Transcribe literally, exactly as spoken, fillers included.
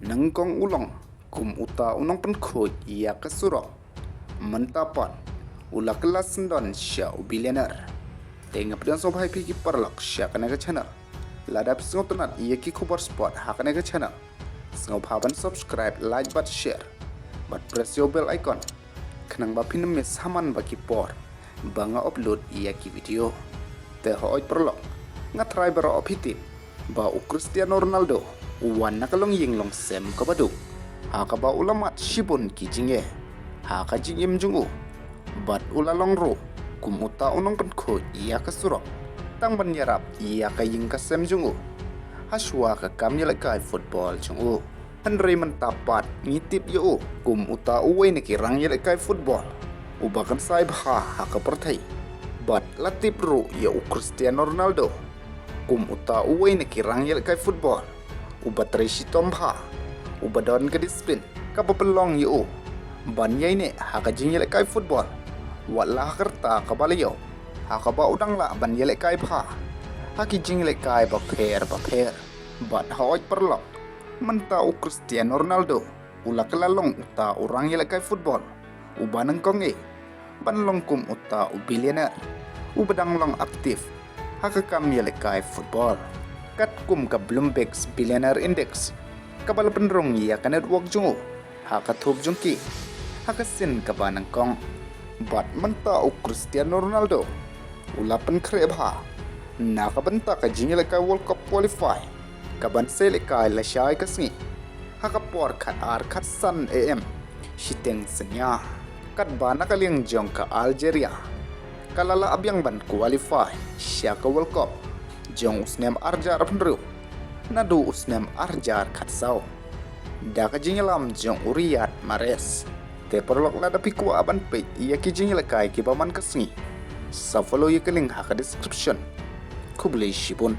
Nyngkong u long kum uta u nongpynkhuid ïa ka surok. Mynta pat u la kylla syndon sha u billionaire. Te nga pdiang sngewbha ïa phi ki paralok sha kane ka channel. Lada phi sngewtynnat ïa ki khubor sport ha kane ka channel, sngewbha ban subscribe, like bad share bad press ïa u bell icon, khnang ba phin ym miss ha man ba ki por ba nga upload ïa ki video. Te hooid paralok, nga trai baroh phi tip ba u Cristiano Ronaldo u wan na ka longïing longsem kaba duk, ha kaba u la mad shibun ki jingeh ha ka jingim jong u. Bad u la long ruh kum uta u nongpynkhuid ïa ka surok, tang ban ïarap ïa ka ïing ka sem jong u, ha shuwa ka kam ïalehkai football jong u. Hynrei mynta pat ngi tip ïa u kum uta uwei na ki rang ïalehkai football uba kynsai bha ha ka pyrthei. Bad la tip ruh ïa u Cristiano Ronaldo kum uta uwei na ki rang ïalehkai football uba trei shitom bha, uba don ka disiplin kaba pynlong ïa u ban ïaineh ha ka jingïalehkai football, wat la ha ka rta kaba la ïoh, ha kaba u dang lah ban ïalehkai bha ha ki jingïalehkai bapher bapher. Bad hooid paralok, mynta u Cristiano Ronaldo u la kylla long uta u rang ïalehkai football uba nyngkong eh ban long kum uta u billionaire uba dang long active ha ka kam ïalehkai football. Katkum ka Bloomberg's Billionaire Index, kaba la pynrung ïa ka network jong u ha ka thup jong ki ha ka sien kaba nyngkong. Bad mynta u Cristiano Ronaldo u la pynkhreh bha na ka bynta ka jingïalehkai World Cup qualify kaban sa ïalehkai lashai ka sngi ha ka por khatar khatsan A M shiteng synñia. Katba na ka liang jong ka Algeria ka la lah biang ban qualify sha ka World Cup jong u snem arhajar arphew hynriew naduh u snem arhajar khatsaw da ka jingïalam jong u Riyad Mahrez. Te paralok, lada phi kwah ban peit ïa ki jingïalehkai kiba man ka sngi, sa follow ïa ka link ha ka description. Khublei shibun.